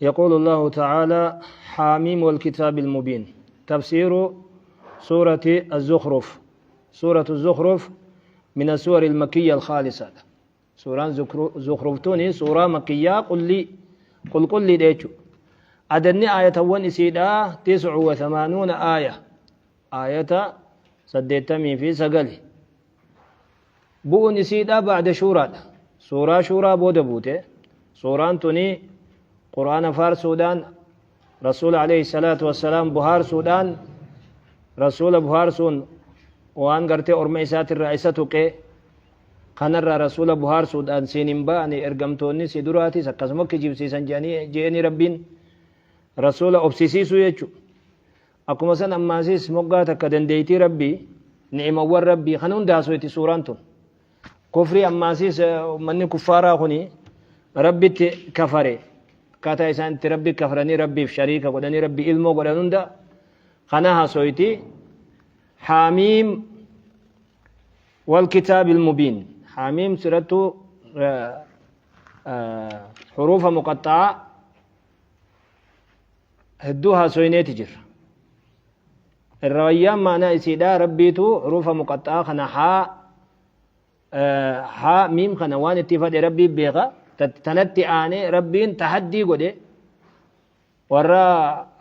يقول الله تعالى حاميم والكتاب المبين. تفسير سورة الزخرف. سورة الزخرف من السور المكية الخالصة. سورة زخرف توني سورة مكية. قل لي قل قل لي ديتشو أدني آية ون إسيدا 89 آية. آية سديتمي في سقلي بؤن إسيدا بعد شورى. سورة شورى بود بوته. سوران توني قرآن فار سودان رسول عليه الصلاة والسلام بهار سودان رسول بهار سون وان قرتي أرمي سات الرئيسة كي kanarraa rasuula buhaarsuudhaan siin hin ba'ani ergamtoonni si duraatis akkasuma kijibsiisan je'anii rabbiin rasuula obsisiisuu jechu. Akkuma san ammaasis moggaa takka dandeeytii rabbii ni'imawwan rabbii kan hunda haasofti suuraan tun. Kufrii ammaasis ummanni kuffaaraa kuni rabbitti kafare, akkaataa isaan itti rabbi kafaranii rabbiif shariika godhanii rabbi ilmoo godhan hunda kana haasofti. Haamiim والكتاب المبين. حاميم سورة حروف مقطعة هدوها سوينيت جر الروايان معنى إسيدا ربيتو حروف مقطعة خنا حا حا ميم خنا وان اتفاد ربي بيغا تنتي آني ربين تحدي قدي ورا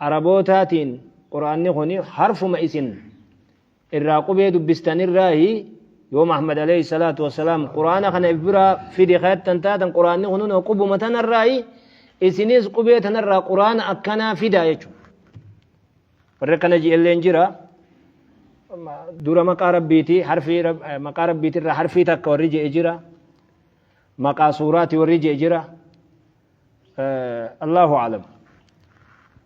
عربوتاتين قرآن خوني حرف ما إسن الراقبة دبستان الراهي يوم أحمد عليه الصلاة والسلام قرآن خنا إبرا في دخات تنتاتا قرآن خنون وقب متن الرأي إسنيز قبية تنرى قرآن أكنا في دايتشو فرقنا جي اللي انجرا دورا مقارب بيتي حرفي رب مقارب بيتي را حرفي تك ورجي اجرا مقاصورات ورجي اجرا الله أعلم.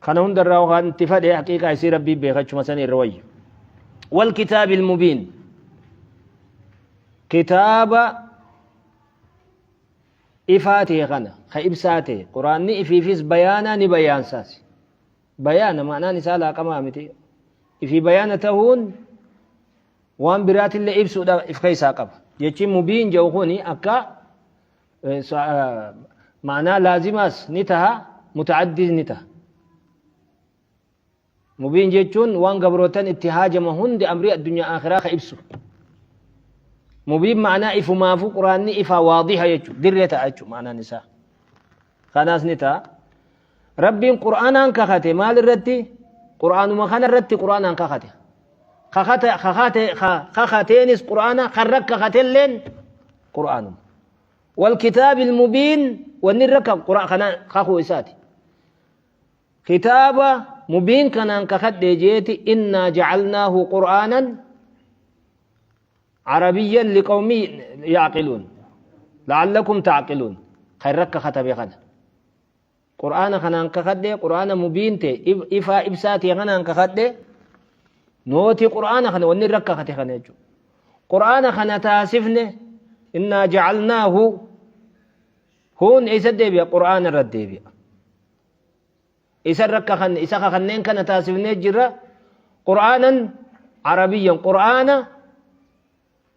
خنا هندر راو خان اتفاق حقيقة يصير ربي بيخش مثلا الروي. والكتاب المبين كتاب إفاته غنى خإبساته قرآن إفي فيس بيانا نبيان ساسي بيانا معناه نسالة كما أمتي إفي بيانة تهون وان برات اللي إبسو دا إفكي ساقب يجي مبين جوخوني أكا معناه لازماس نتها متعدد نتها مبين جيتشون وان قبروتان اتهاج مهند أمري الدنيا آخرة خإبسو مبين معناه إفو ما فو قرآن إفا واضحة يجو درية أجو معناه نساء خلاص نتا ربي قرآن كخته مال الرتي قرآن ما خان الرتي قرآن كخته خخته خخته خختينس قرآن خرك كختلين قرآن والكتاب المبين ونركب قرآن خنا خخو إساتي كتاب مبين كان كخت ديجيتي إنا جعلناه قرآنا عربيا لقوم يعقلون لعلكم تعقلون. خيرك خطب خنا قرآن خنا كخد قرآن مبين تي إفا إبساتي خنا كخد نوتي قرآن خنا ونرك خت خنا جو قرآن خنا تاسفنه إنا جعلناه هون إيسا ديبيا قرآن الرد ديبيا إيسا رك خن إيسا خنين كان تاسفنه جرا قرآنا عربيا قرآن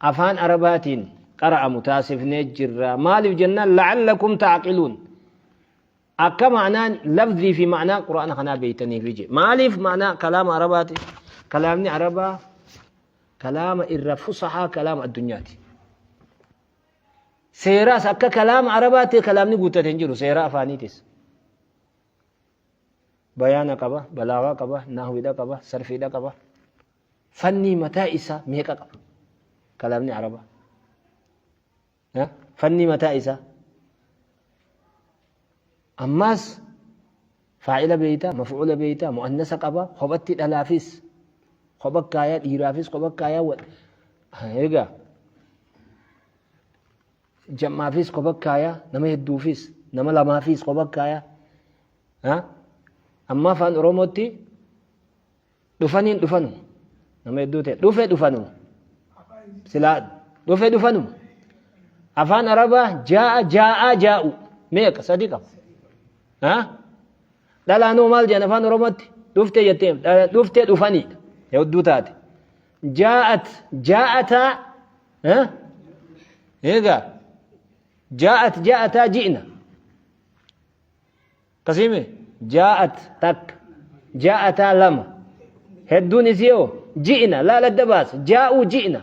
أفان عرباتين قرأ متاسف نجر مالف جنة لعلكم تعقلون. أكا معنى لفظي في معنى قرآن خنا بيتني في جي مالف معنى كلام عرباتي كلامني عربا كلام الرفصحة كلام الدنيا سيراس أكا كلام عرباتي كلامني قوتا تنجرو سيرا أفانيتس بيانا قبا بلاغة قبا نحوي دا قبا صرفي دا قبا فني متائسة ميكا قبا كلامني عربا فني متائسة أماس فاعل بيتا مفعول بيتا مؤنثة قبا خبطت الألافيس خبك كايا إيرافيس خبك كايا هيجا جمعافيس خبك كايا نما يدوفيس نما لمافيس خبك كايا ها أما فان روموتي دفنين دفنو نما يدوته دفه دفنو سلا دفه دفنو أفان عربة جاء جاء جاء ميك صديقة ها لا لا نو مال جانا فان روموتي دفته يتيم دفته دفني يودو تاتي جاءت جاءتا ها هيجا جاءت جاءتا جئنا قسيمه Jaa'at takka. Jaa'ataa lama. Hedduun isii hoo ji'ina laal adda baasa. Jaa'uu ji'ina.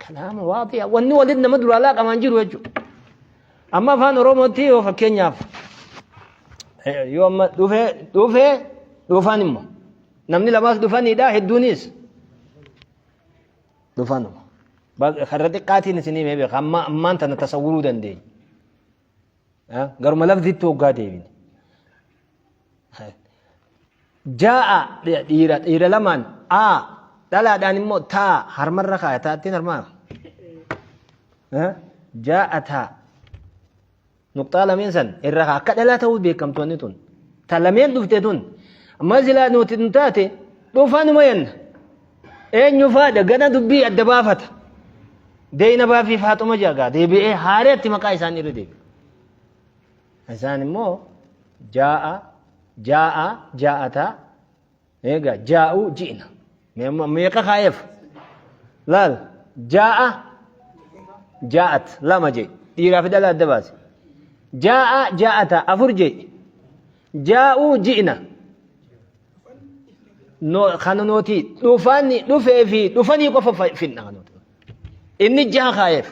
Kalaama waadiya wanni walitti nama duraa laaqamaan jiru jechuudha. Amma afaan Oromootti yoo fakkeenyaaf yoo amma dhufee dhufee dhufan immoo namni lamaas dhufanidha hedduunis dhufanuma. Karra xiqqaatiin isinii mee beeka amma ammaan tana tasawwuruu dandeenya. Garuma lafzitti hoggaa deebine. Jaa'a dhiira dhiira lamaan a dhalaadhaan immoo taa harmarra kaaya taattiin harmaa. Jaa'a taa. Nuqxaa lameen san irra kaa akka dhalaa ta'uu beekamtoonni tun. Ta lameen dhufte tun. Amma silaa nuti nu taate dhufanuma jenna. Eenyu faadha gana dubbii adda baafata. Deeynabaa fi Faaxuma jagaa deebi'ee haareetti maqaa isaanii irra deebi'a. Isaan immoo jaa'a, jaa'a, jaa'ataa, eega jaa'u ji'na. Meeqa kaayeef? Laal, jaa'a, jaa'at lama jee dhiiraa fi dhala adda baase. Jaa'a, jaa'ataa afur jee jaa'u ji'na. Kana nuti dhufani dhufee fi dhufanii qofa finna kan nuti. Inni jaha kaayeef.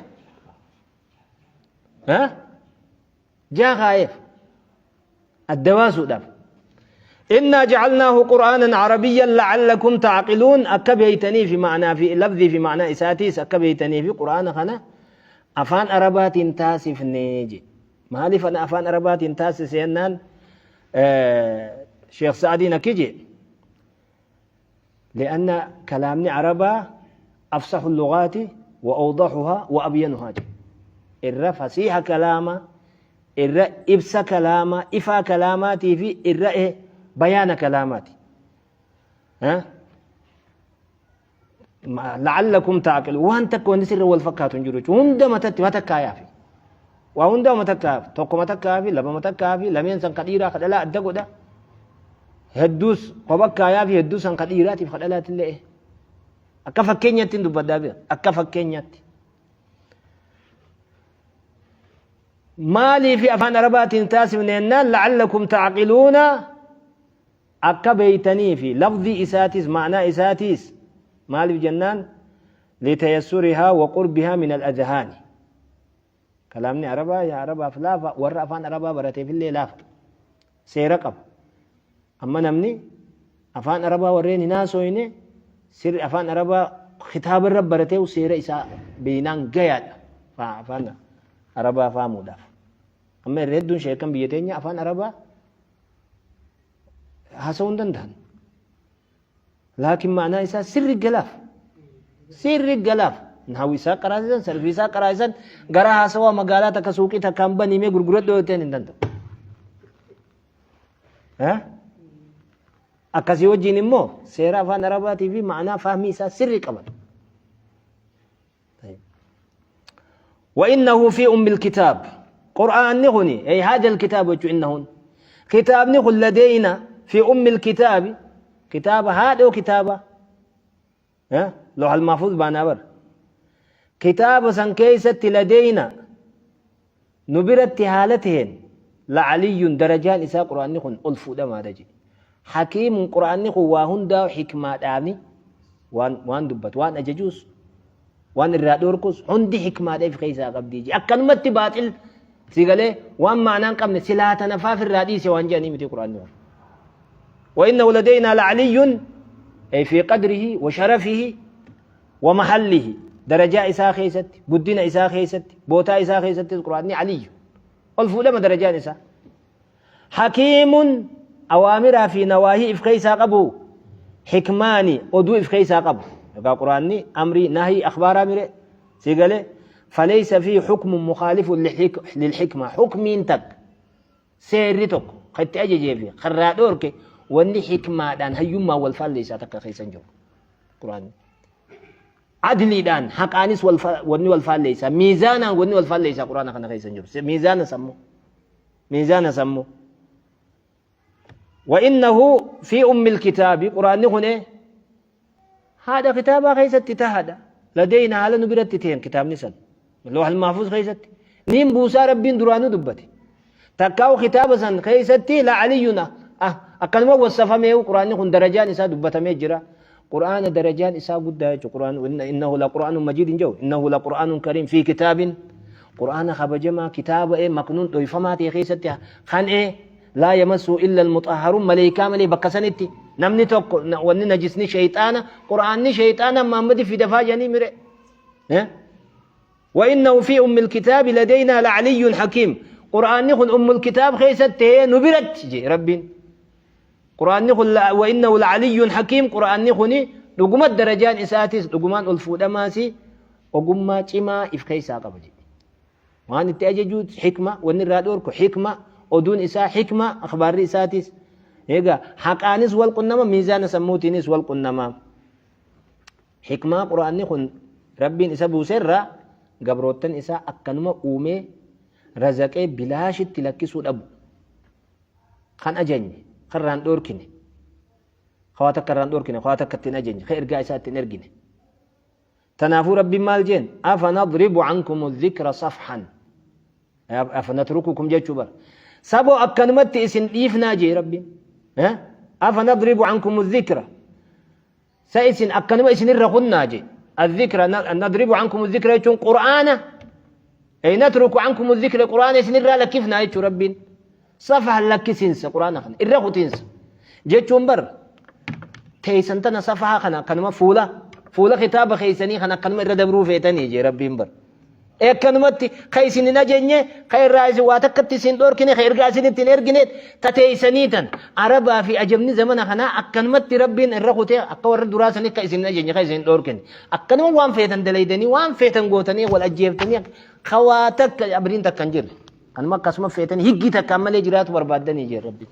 Jaha kaayeef. Adda baasuudhaaf. Innaa jacalnaahu qur'aanan carabiyyan la'allakum ta'qiluun akka beeytanii fi ma'anaa fi lafzii fi ma'anaa isaatiis akka beeytanii fi qur'aana kana afaan arabaatiin taasifnee je. Maaliif ana afaan arabaatiin taasise jennaan Sheekh Sa'adiin akki jee لأن كلامني عربا أفصح اللغات وأوضحها وأبينها جي. إر فصيح كلاما إر إبس كلاما إفا كلاماتي في إر إيه بيان كلاماتي ها la'allakum ta'qilu waan takka wanni sirra wal fakkaatu hin jiru jechuudha. Hunda matatti matakkaa yaafi. Waa hunda matakkaa yaafi. Tokko matakkaa yaafi, lama matakkaa yaafi, lameen san ka dhiiraa ka dhalaa adda godha. Hedduus kopakkaa yaafi hedduu san ka dhiiraatiif ka dhalaatillee. Akka fakkeenyaatti hin dubbadhaa bira. Akka fakkeenyaatti. Maaliif afaan Arabaatiin taasifne jennaan la'allakum ta'qiluuna Akka beeytaniifi lafzii isaatiis ma'naa isaatiis maaliif jennaan litayassurihaa wa qurbihaa min al-adhaani kalaamni arabaa yaa arabaaf laafa warra afaan arabaa barateefillee laafa seera qaba amma namni afaan arabaa warreen hin haasooyne sirri afaan arabaa kitaaba irra baratee seera isaa beeynaan gayaadha afaan arabaa faamuudhaaf amma irra hedduun sheekan biyya teenya afaan arabaa haasa'uu hin danda'an. Laakiin ma'anaa isaa sirri galaaf. Sirri galaaf. Naawi isaa qaraasisan, sarfii isaa qaraasisan gara haasawaa magaalaa takka suuqii takkaan baniimee gurguradhu yoo ta'an hin danda'u. Akkasii wajjin immoo seera afaan Arabaatii fi ma'anaa fahmii isaa sirri qaban. وإنه في أم الكتاب قرآن نغني أي هذا الكتاب وجو إنه كتاب نغن لدينا في أم الكتاب كتاب هذا كتابة ها لوح المحفوظ بانابر كتاب سنكيست لدينا نبرت هالتهن لعلي درجان إساء قرآن نخن ألفو دما دجي حكيم قرآن نخن واهن دا حكمة دامي waan waan dubbatu waan ajajuus waan irraa dhoorkus hundi hikmaadha if keessaa qabdii jee akkanumatti baaxil si galee waan ma'anaa hin qabne silaa tana faaf irraa dhiise waan jedhanii miti quraanni waan وإنه لدينا لعلي أي في قدره وشرفه ومحله درجة إساء خيست قدنا إساء خيست بوتا إساء خيست القرآن علي الفولة ما درجان إساء Hakiimun awaamiraa fi nawaahii if keessaa qabu hikmaani oduu if keessaa qabu. Egaa Qur'aanni amrii, nahii, akhbaaraa mire si galee faleysa fi hukmun mukaalifun lilhikma hukmiin takka seerri tokko kan itti ajajee fi karraa dhoorke wanni hikmaadhaan hayyummaan wal faalleessaa takka keessa hin jiru. Qur'aanni. Adliidhaan haqaanis wanni wal faalleessaa miizaanaan wanni wal faalleessaa Qur'aana kana keessa hin jiru. Miizaana sammuu. Miizaana sammuu. Wa innahu fi ummil kitaabi quraanni kun haadha kitaabaa keessatti tahaadha. Ladeyna haala nu biratti ta'een kitaabni san. Loohal mahfuuz keessatti. Niin buusaa rabbiin duraanuu dubbate. Takkaa'u kitaaba san keessatti la'aliyyun akkanuma wasafameehu qur'aanni kun darajaan isaa dubbatamee jira. Qur'aana darajaan isaa guddaa jechuudha. Qur'aan innahu la qur'aanun majiid hin jedhu. Innahu la qur'aanun kariim fi kitaabin qur'aana kabajamaa kitaaba ee maknuun dhoyfamaa ta'e keessatti kan ee laa yamassuu illa almuxahharuun maleeykaa malee bakka sanitti namni tokko wanni najisni sheyxaana qur'aanni sheyxaana Muhammadi fidafaa jedhanii mire. وإنه في أم الكتاب لدينا لعلي حكيم قرآن خن أم الكتاب خيست نبرت جي ربين قرآن خن وإنه لعلي حكيم قرآن خني dhuguma darajaan isaatis dhugumaan ol fuudhamaasi ogummaa cimaa if keessaa qaba jedhe. Waan itti ajaju hikma, wanni irraa dhoorku hikma, oduun isaa hikma, akhbaarri isaatis. Egaa haqaanis wal qunnama, miizaana sammuutiinis wal qunnama. Hikmaa Qur'aanni kun Rabbiin isa buuserraa gabroottan isaa akkanuma uumee razaqee bilaashitti lakkisuu dhabu. Kan ajajne, kan irraa hin dhoorkine, kan waa takka irraa hin dhoorkine, kan waa takka itti hin ajajne, kan ergaa isaa itti hin ergine. Tanaafuu Rabbiin maal jeen? Afanadribu ankumu dhikra safhan. Afanatrukukum jechuu bara. Saboo akkanumatti isin dhiifnaa jee Rabbiin. Afanadribu ankumu dhikra. Sa isin akkanuma isinirra kunnaa je. Azzikra nadribu ankum zikra jechuun qur'aana. Ay natruku ankum zikra qur'aana isinirraa lakkifnaa jechuu Rabbiin. Safahan lakkisiinsa qur'aana kana irra kutiinsa. Jechuun bar teeysan tana safaha kana akkanuma fuula fuula kitaaba keeysanii kana akkanuma irra dabruu feetanii jee Rabbiin bar. Akkanumatti ka isin hin ajenye, ka irraa isin waa takkatti isin dhorkine, ka ergaa isin ittiin ergine tateeysanii tan. Arabaa fi ajabni zamana kanaa akkanumatti Rabbiin irra kutee akka warra duraa sanii ka isin hin ajenye, ka isin hin dhorkine. Akkanuma waan feetan dalaydanii, waan feetan gootanii, wal ajjeeftanii, ka waa takka abriin takka hin jirre. Kanuma akkasuma feetanii higgii takkaan malee jiraatu barbaaddanii jee Rabbiin.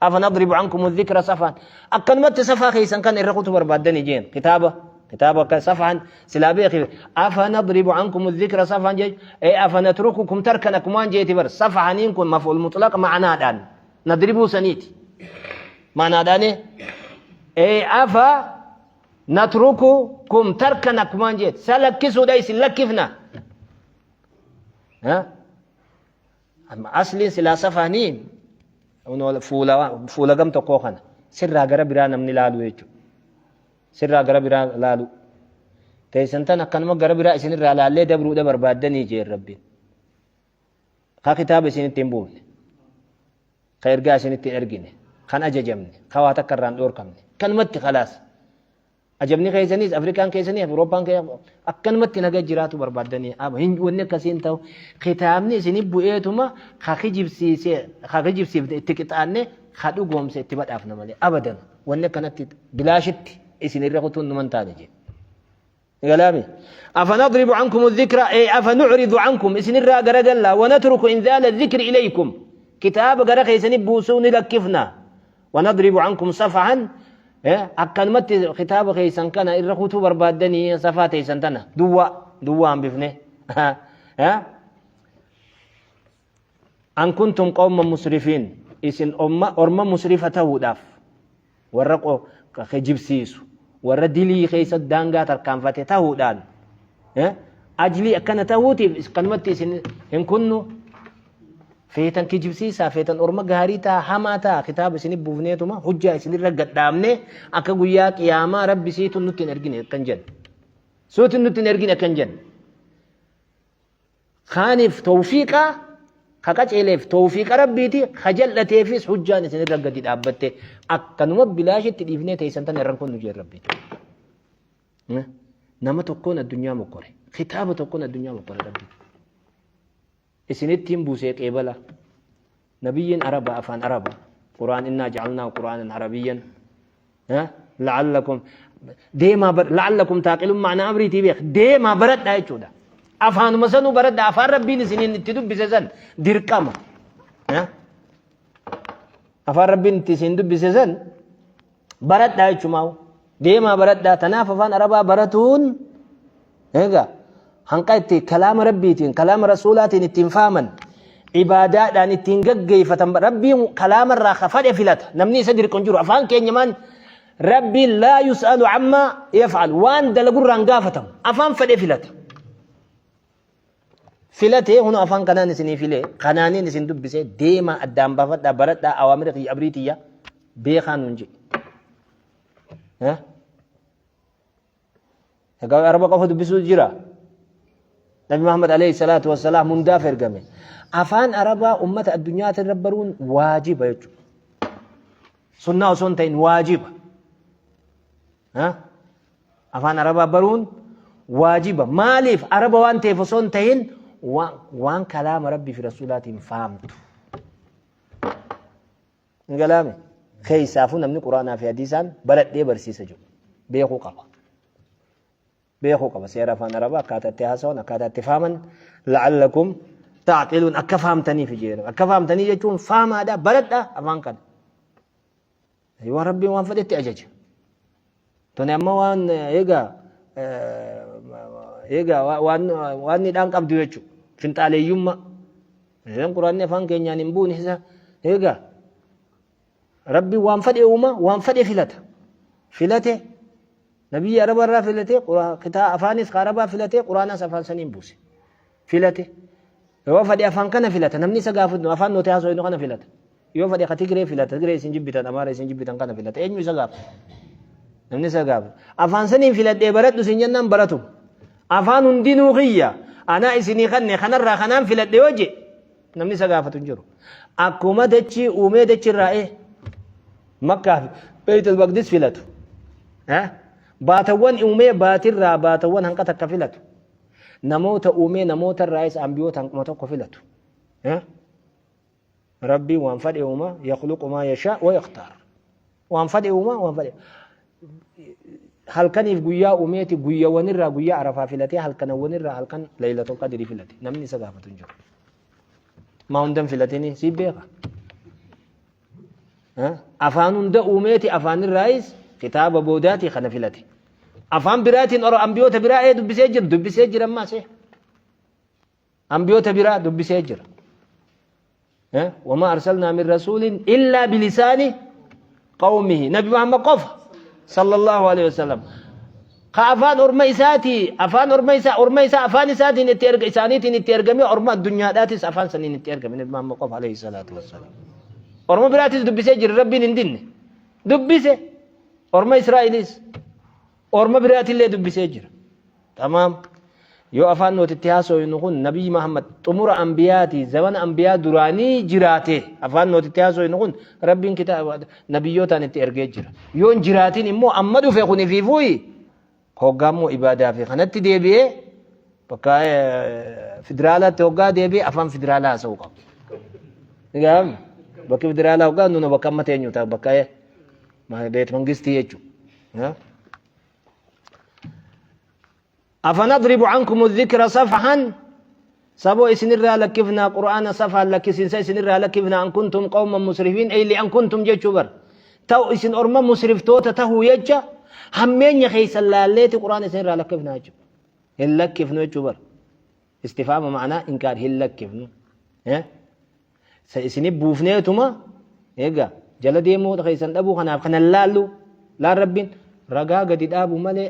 Afanadribu ankum dhikra safaan. Akkanumatti safaa keessan kan irra kutu barbaaddanii jeen. Kitaaba kitaaba akka safaan silaa beeki. Afanadribu ankum dhikra safaan jee. Ee afanatrukukum tarkan akkumaan jeeti bar. Safahaniin kun maf'ul mutlaq ma'anaadhaan. Nadribuu saniiti. Ma'anaadhaani. Ee afa natrukukum tarkan akkumaan jeeti. Sa lakkisuudha isin lakkifna. Amma asliin silaa safaanii fuula fuula gam tokkoo kana sirraa gara biraa namni laalu jechuudha. Sirraa gara biraa laalu. Teessan tan akkanuma gara biraa isinirraa laallee dabruudha barbaaddanii jeen rabbiin. Ka kitaaba isinitti hin buufne. Ka ergaa isinitti hin ergine. Kan ajajamne. Ka waa takka irraa hin dhoorkamne. Kanumatti khalaas. Ajabni keessaniis Afrikaan keessanii Awurooppaan keessanii akkanumatti naga jiraatu barbaaddanii aba hin wanni akkasii hin ta'u kitaabni isin bu'eetuma ka kijibsiisee ka kijibsiifne itti qixaanne ka dhugoomse itti badhaafna malee abadan wanni akkanatti bilaashitti isin irra kutuun numan taane jee. Galaami. Afanadribu ankum dhikra ay afanu'ridu ankum isin irraa garagalla wa natruku inzaala dhikri ilaykum kitaaba gara keessanii buusuu ni lakkifna. Wanadribu ankum safahan akkanumatti kitaaba keessan kana irra kutuu barbaaddanii safaa teessan tana duwwaa duwwaa hambifne an kuntum qawma musrifiin isin orma musrifa ta'uudhaaf warra kijibsiisu warra dilii keessa daangaa tarkaanfate ta'uudhaan ajlii akkana ta'uutiif kanumatti isin hin kunnu Feetan kijibsiisaa, feetan orma gaarii ta'a, hamaa ta'a, kitaaba isini buufneetuma hujjaa isinirra gadhaabne akka guyyaa qiyaamaa Rabbi siitu nutti hin ergine akkan jennu. Suuti nutti hin ergine akkan jennu. Kaaniif tawfiiqaa ka qaceeleef tawfiiqa Rabbiiti, ka jal'ateefis hujjaan isinirra gadi dhaabbatte akkanuma bilaashitti dhiifnee teessan tana irran kun nu jeen Rabbiin. Nama tokkoon addunyaa mokkore, kitaaba tokkoon addunyaa mokkore Rabbiin. Isinittiin buusee qeebala. Nabiyyiin Araba afaan Araba. Qur'aan innaa ja'alnaahu Qur'aanan Arabiyyan. La'allakum deemaa bar la'allakum taaqiluun ma'anaa amriitii beek deemaa baradhaa jechuudha. Afaanuma sanuu baradhaa afaan Rabbiin isiniin itti dubbise san dirqama. Afaan Rabbiin itti isin dubbise san baradhaa jechumaa deemaa baradhaa tanaaf afaan arabaa baratuun egaa hanqa itti kalaama rabbiitiin kalaama rasuulaatiin ittiin faaman ibaadaadhaan ittiin gaggeeffatan rabbiin kalaama irraa ka fadhe filata namni isa dirqu hin jiru afaan keenya maan rabbiin laa yus'alu ammaa yaf'al waan dalagurraan gaafatamu afaan fadhe filata. Filatee hunu afaan kanaan isinii filee kanaaniin isin dubbisee deemaa addaan baafadhaa baradhaa awaamira kiyya abrii tiyya beekaa nuun jedhe. Egaa araba qofa dubbisuu jira. Nabi Muhammad alayhi salaatu wassalaam hundaaf ergame. Afaan arabaa ummata addunyaatiin irra baruun waajiba jechuudha. Sunnaa osoo hin ta'in waajiba. Afaan arabaa baruun waajiba. Maaliif araba waan ta'eef osoo hin ta'in waan kalaama rabbii fi rasuulaatiin faamtu. Hin galaame. Keessaafuu namni quraanaa fi hadiisaan baradhee barsiisa jiru. Beekuu qaba. Beekuu qaba. Seera afaan arabaa akkaataa itti haasawan akkaataa itti faaman la'allakum ta'qiluun akka faamtaniif jeera. Akka faamtanii jechuun faamaadha baradhaa afaan kana. Waan rabbiin waan fedhetti ajaja. Tuni amma waan eegaa eegaa waan waan nidhaan qabdu jechuudha. Finxaaleeyyummaa. Isheen quraanni afaan keenyaan hin buune isa eegaa rabbiin waan fedhe uuma waan fedhe filata. Filate nabiyyi araba irraa filate kitaa afaanis arabaa filate quraanas afaan saniin buuse. Filate. Yoo fedhe afaan kana filata namni isa gaafatu afaan nuti haasofnu kana filata. Yoo fedhe ka Tigree filata Tigree isin jibbitan Amaara isin jibbitan kana filata eenyu isa gaafata. Namni isa gaafata. Afaan saniin filadhee baradhu isin jennaan baratu. Afaan hundinuu kiyya anaa isinii kanne kanarraa kanaan filadhe yoo je namni isa gaafatu hin jiru. Akkuma dachii uumee dachirraa ee Makkaa fi Beeytul Maqdis filatu. Baatawwan uumee baatirraa baatawwan hanqa takka filatu. Namoota uumee namoota irraayis ambiyoota hanquma tokko filatu. Rabbiin waan fadhe uuma yakhluqu maa yashaa wa yakhtaar. Waan fadhe uuma waan fadhe. Halkaniif guyyaa uumeeti guyyawwanirraa guyyaa arafaa filatee halkanawwanirraa halkan laylatul qadrii filate. Namni isa gaafatu hin jiru. Maa hundan filatini sii beeka. Afaan hunda uumeeti afaanirraayis kitaaba boodaati kana filate. Afaan biraatiin oro ambiyoota biraa ee dubbisee jira dubbisee jira ammaas. Ambiyoota biraa dubbisee jira. Wamaa arsalnaa min rasuulin illaa bilisaani qawmihi. Nabi Muhammad qofa sallallahu alaihi wasallam. Ka afaan orma isaatii afaan orma isaa orma isaa afaan isaatiin itti erga isaaniitiin itti ergame orma addunyaadhaatis afaan saniin itti ergame Nabi Muhammad qofa alaihi salaatu wassalaam. Orma biraatis dubbisee jira Rabbiin hin dinne. Dubbise orma Israa'eliis orma biraatillee dubbisee jira. Tamaam. Yoo afaan nuti itti haasofnu kun Nabiyyi Muhammad xumura ambiyaati zamana ambiyaa duraanii jiraate afaan nuti itti haasofnu kun Rabbiin kitaaba nabiyyootaan itti ergee jira. Yoo hin jiraatin immoo amma dhufe kun ifiifuuyi hoggaa immoo ibaadaa fi kanatti deebi'ee bakka federaalaatti hoggaa deebi'ee afaan federaalaa haasa'uu qaba. Egaa bakki federaalaa hoggaa nuna bakka amma teenyu ta'a bakka beet mangistii jechuudha. Afanadribu ankum dhikra safhan saboo isinirraa lakkifnaa qur'aana safaan lakkisiinsa isinirraa lakkifnaa an kuntum qawman musrifiin ay li'an kuntum jechuu bar ta'u isin orma musriftoota tahuu jecha hammeenya keessan laalleeti qur'aana isinirraa lakkifnaa jechuu hin lakkifnu jechuu bar istifaama ma'anaa inkaar hin lakkifnu Sa isini buufneetuma egaa jala deemuu keessan dhabuu kanaaf kana laallu laal rabbiin ragaa gadi dhaabu malee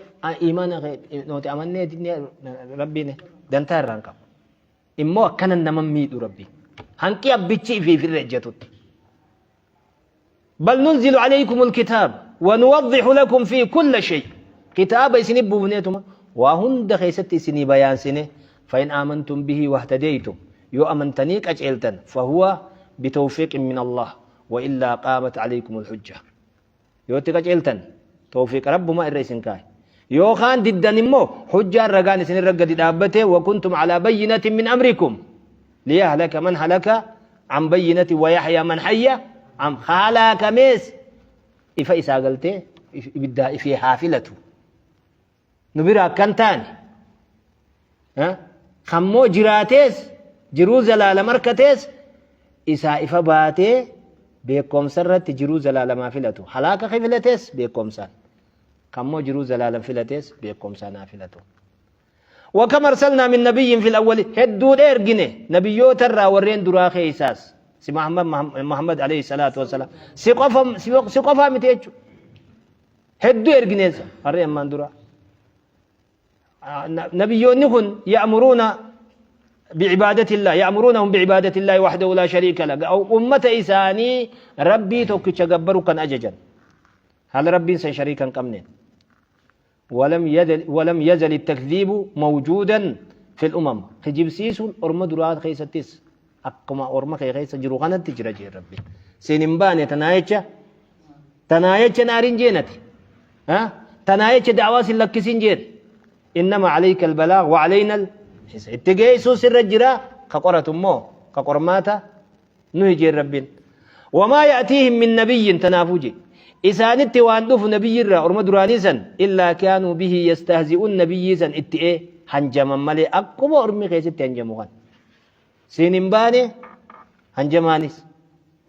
imaana nuti amannee dinnee rabbiin dantaa irraa hin qabu. Immoo akkana nama miidhu rabbiin. Hanqi abbichi ifiif irra ejjatutti. Bal nunzilu alaykum alkitaab wa nuwaddihu lakum fi kulla shay. Kitaaba isinii buufneetuma waa hunda keessatti isinii bayaansine fa in aamantum bihi wahtadaytum yoo amantanii qaceeltan fahuwa bitawfiiqin min Allah wa illaa qaamat alaykum alhujja. Yoo itti qaceeltan tawfiiqa rabbumaa irra isin kaa'e. Yookaan diddan immoo hujjaan ragaan isin irra gadi dhaabbate wa kuntum alaa bayyinatin min amrikum liyahlaka man halaka an bayyinati wa yahya man hayya an halaakamees ifa isaa galtee ibiddaa ifee haa filatu. Nu bira akkan taane kammoo jiraatees jiruu zalaalam harkatees isaa ifa baatee beekumsa irratti jiruu zalaalamaa filatu. Halaaka filatees beekumsaan. Kammoo jiruu zalaalam filatees beekumsaan haa filatu. Wakam arsalnaa min nabiyyin fil awwali hedduudha ergine nabiyyoota irraa warreen duraa keessaas si Muhammad Muhammad alayhi salaatu wassalaam si qofa si qofaa miti jechuudha. Hedduu ergineessa warreen ammaan duraa. Nabiyyoonni kun ya'muruuna بعبادة الله، يأمرونهم بعبادة الله وحده لا شريك له. أو أمة إساني ربي توكيتش جبروا كان أججا هل ربي سن شريكا قمنين. ولم يزل التكذيب موجودا في الأمم. خجيب سيسون أرمى درات خيستيس أكما أرمى خيس جروخانة تجرى ربي سينباني تنايتش تنايتش نارين جينتي ها تنايتش دعواس لكسين جير. إنما عليك البلاغ وعلينا الحساب. اتجايسو سر الجرا كقرة مو كقرماتا نهجر ربين. وما يأتيهم من نبي تنافجي إسانت واندف نبي الرا أرمى درانيسا إلا كانوا به يستهزئون نبيسا اتئه هنجما ملي أقوى أرمي خيست هنجموغان سينباني هنجمانيس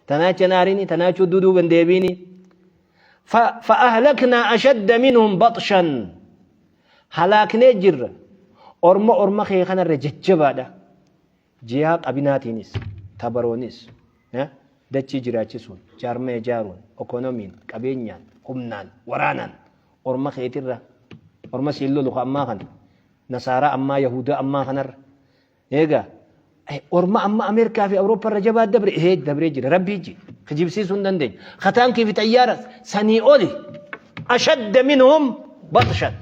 تناچ ناريني تناچ دودو بنديبيني. فأهلكنا أشد منهم بطشا هلاكني جر أرمى أرمى خيخنا رججبا دا جياق أبناتينيس تبرونيس دچي جراچسون جارمي جارون اكونومين قبينيان humnaan waraanaan orma keetirra orma siin lolu ammaa kana nasaaraa ammaa yahudaa ammaa kanarra eegaa orma amma Ameerikaa fi Awurooppaa irra jabaa dabre ee dabree jira rabbii ji kijibsiisuu hin dandeenyu kataankii fi xayyaara sanii oli ashadda minhum batshan.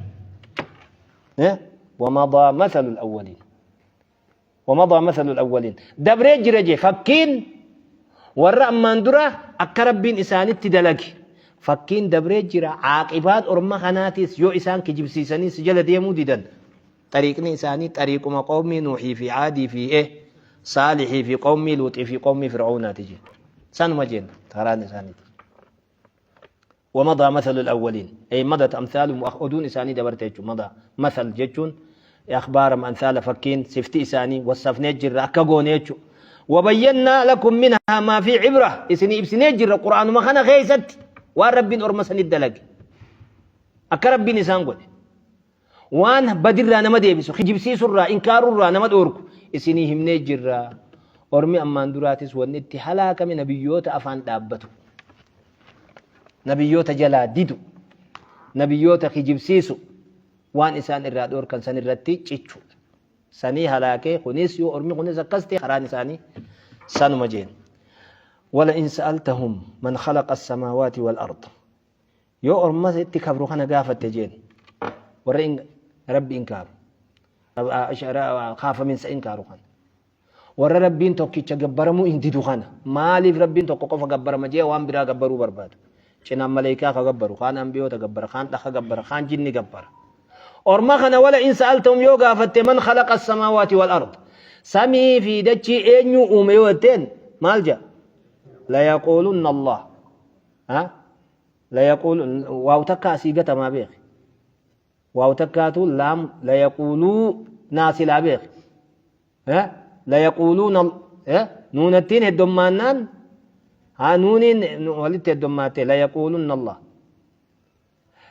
ومضى مثل الأولين ومضى مثل الأولين دبري جرى جي فكين warra ammaan dura akka rabbiin isaanitti dalage fakkiin dabree jira. Caaqibaan orma kanaatis yoo isaan kijibsiisanii si jala deemuu didan xariiqni isaanii xariiquma qawmii nuuxii fi caadii fi saalixii fi qawmii luuxii fi qawmii fir'aunaati jeen sanuma jeen karaan isaaniiti. ومضى مثل الأولين أي مضت أمثال أدون إساني دبرت مضى مثل جتون أخبار أمثال فكين سفتي إساني وصفني جرة أكا وبينا لكم منها ما في عبرة إسني إبسني جرة قرآن ما خنا خيست والرب أرمسني الدلق أكرب نسان قول وان بدر أنا ما ديبسو خجب سيسر إنكار أنا ما دورك إسني همني جرة أرمي أمان دراتس ونتي هلاك من نبيوت أفان دابتو نبيوت جلا ديدو نبيوت خجب سيسو وان إسان الراد أوركن سن الرتي تشيتشو سني هلاكه خنيس يو أرمي خنيس قصتي خراني ساني سانو مجين. ولئن سألتهم من خلق السماوات والأرض يو أرمى تكبروا خنا قافة تجين ورئن ربي إنكار خاف من سإنكارو خنا ور ربين توكي تجبرمو إن ديدو خنا مالي ربين توكو قف جبر مجيه وان برا جبرو برباد چنا ملائكة جبرو خان أنبيو تجبر خان تخ جبر خان جني جبر أرما خنا. ولا إن سألتهم يوغا فت من خلق السماوات والأرض سمي في دتشي إنيو أميوتين مالجا لا يقولون الله ها لا يقول واو تكا سيغة ما بيخ واو تكاتو لام لا يقولوا ناس لا بيخ ها لا يقولون ها نونتين الدمانان ها نونين ولدت الدماتي لا يقولون الله.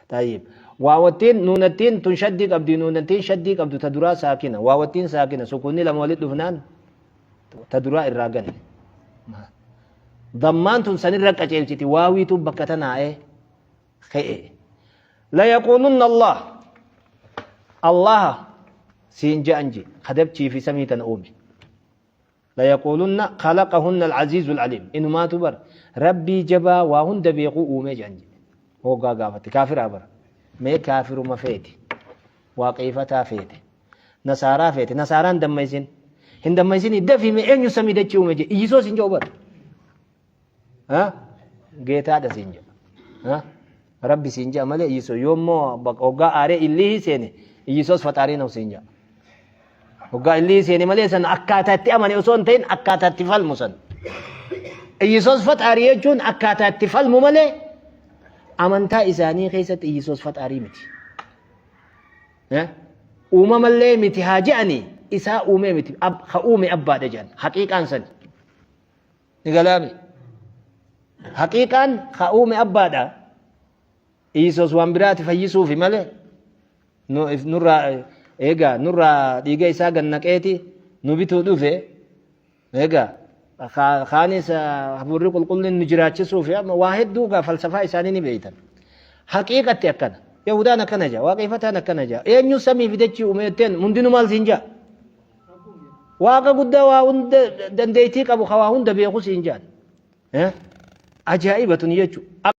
طيب واوتين نونتين تنشدد أبدي نونتين شديد أبدو تدرا ساكنة واوتين ساكنة سكوني لما ولد فنان تدرا الراجن ضمان تنسني رك أجلتي واوي تبكتنا إيه خي لا يقولون الله الله سينجا أنجي خدبتي في سمية أمي لا يقولون خلقهن العزيز العليم إنه ما تبر ربي جبا وهن دبيقو أمي جنجي هو قاقافت كافر أبر مي كافر ما فيتي واقيفتا فيتي نصارى فيتي نصارى دميزين هن دميزين يدفي مي إن يسمي دتشي أمي جي يسوس إنجو بر ها جيتا دا سينجا ها ربي سينجا مالي يسو يوم مو بق أوغا أري اللي سيني يسوس فتارين أو سينجا أوغا اللي سيني مالي سن أكاتا تأمني أصون تين أكاتا تفال مسن يسوس فتاري جون أكاتا تفال ممالي amantaa isaanii keessatti Iyesuus faxaarii miti. Uumamallee miti haa je'anii isaa uumee miti ha uume abbaadha jedhan haqiiqaan sani. Ni galaame. Haqiiqaan ha uume abbaadha. Iyesuus waan biraati fayyisuufi malee nurraa eegaa nurraa dhiiga isaa gannaqeeti nu bituu dhufe eegaa kaanis hafuurri qulqullinni nu jiraachisuuf waa hedduu falsafaa isaanii ni beeytan. Haqiiqatti akkana. Yahudaan akkana jaa, waaqeffataan akkana jaa. Eenyu samii fi dachii uume jetteen hundinuu maal siin jaa? Waaqa guddaa waa hunda dandeettii qabu ka waa hunda beeku siin jaan. Ajaa'iba tuni jechuudha.